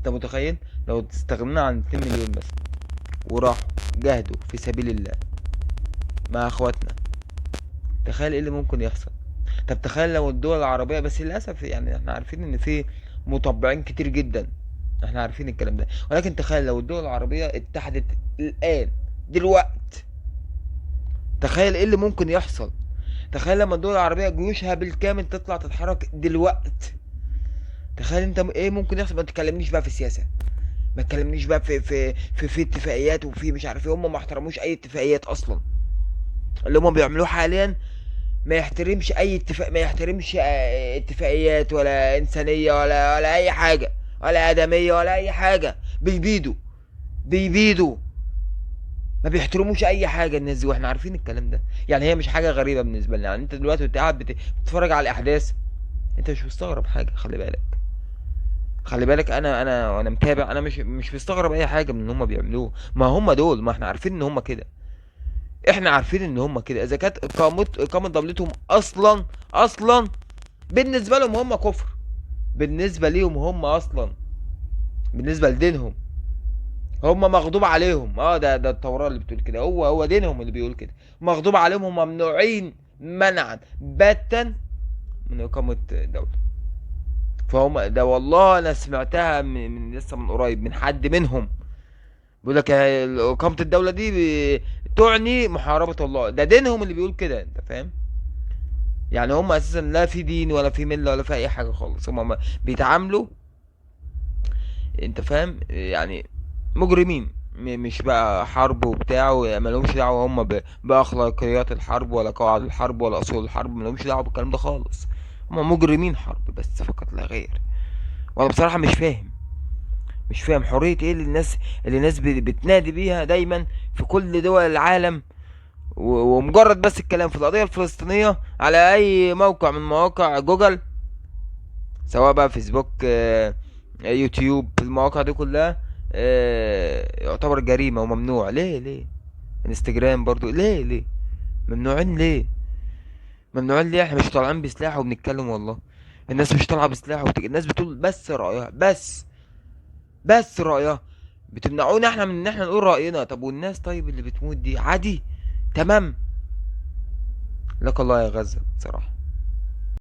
انت متخيل لو استغنينا عن 2 مليون مثلا وراحوا جاهدوا في سبيل الله مع اخواتنا، تخيل ايه اللي ممكن يحصل؟ طب تخيل لو الدول العربية، بس للأسف يعني احنا عارفين ان في مطبعين كتير جدا، احنا عارفين الكلام ده، ولكن تخيل لو الدول العربية اتحدت الآن دلوقت، تخيل ايه اللي ممكن يحصل؟ تخيل لما الدول العربية جيوشها بالكامل تطلع تتحرك دلوقت، تخيل انت ايه ممكن يحصل؟ ما تكلمنيش بقى في السياسة، ما تكلمنيش بقى في اتفاقيات وفي مش عارف ايه، هم ما احترموش اي اتفاقيات اصلا. اللي هم بيعملوه حاليا ما يحترمش اي اتفاق، ما يحترمش اتفاقيات ولا انسانيه ولا اي حاجة ولا ادميه ولا اي حاجة. بيبيدوا، بيبيدوا، ما بيحترموش اي حاجة الناس دي، واحنا عارفين الكلام ده. يعني هي مش حاجة غريبة بالنسبة لنا. يعني انت دلوقتي وانت قاعد بتتفرج على الاحداث، انت مش مستغرب حاجة. خلي بالك، خلي بالك، انا متابع، انا مش مستغرب اي حاجة من اللي هم بيعملوه. ما هم دول، ما احنا عارفين ان هم كده، احنا عارفين ان هم كده. اذا كانت اقامه دولتهم اصلا بالنسبة لهم هم كفر، بالنسبة ليهم هم اصلا، بالنسبة لدينهم هم مغضوب عليهم. ده التوراة اللي بتقول كده، هو دينهم اللي بيقول كده، مغضوب عليهم، هم ممنوعين منعا باتا من اقامه دولة. فهم ده والله انا سمعتها من لسه من قريب من حد منهم، بيقول لك اقامه الدولة دي تعني محاربة الله. ده دينهم اللي بيقول كده، انت فاهم؟ يعني هم اساسا لا في دين ولا في ملة ولا في اي حاجة خالص، هم بيتعاملوا، انت فاهم، يعني مجرمين، مش بقى حرب وبتاع، وما لهمش دعوه هم باخلاقيات الحرب ولا قواعد الحرب ولا اصول الحرب، ما لهمش دعوه بالكلام ده خالص. هم مجرمين حرب بس فقط لا غير. وانا بصراحة مش فاهم، مش فاهم حرية ايه اللي الناس، اللي الناس بتنادي بيها دايما في كل دول العالم، ومجرد بس الكلام في القضية الفلسطينية على اي موقع من مواقع جوجل، سواء بقى فيسبوك، يوتيوب، المواقع دي كلها، يعتبر جريمة وممنوع. ليه؟ ليه؟ انستجرام برضو، ليه؟ ليه ممنوعين؟ ليه ممنوعين؟ ليه؟ احنا مش طالعين بسلاح وبنتكلم، والله الناس مش طالعة بسلاح الناس بتقول بس رأيها، بس رأيها، بتمنعونا احنا من ان احنا نقول رأينا. طب والناس طيب اللي بتموت دي عادي؟ تمام. لك الله يا غزة بصراحة.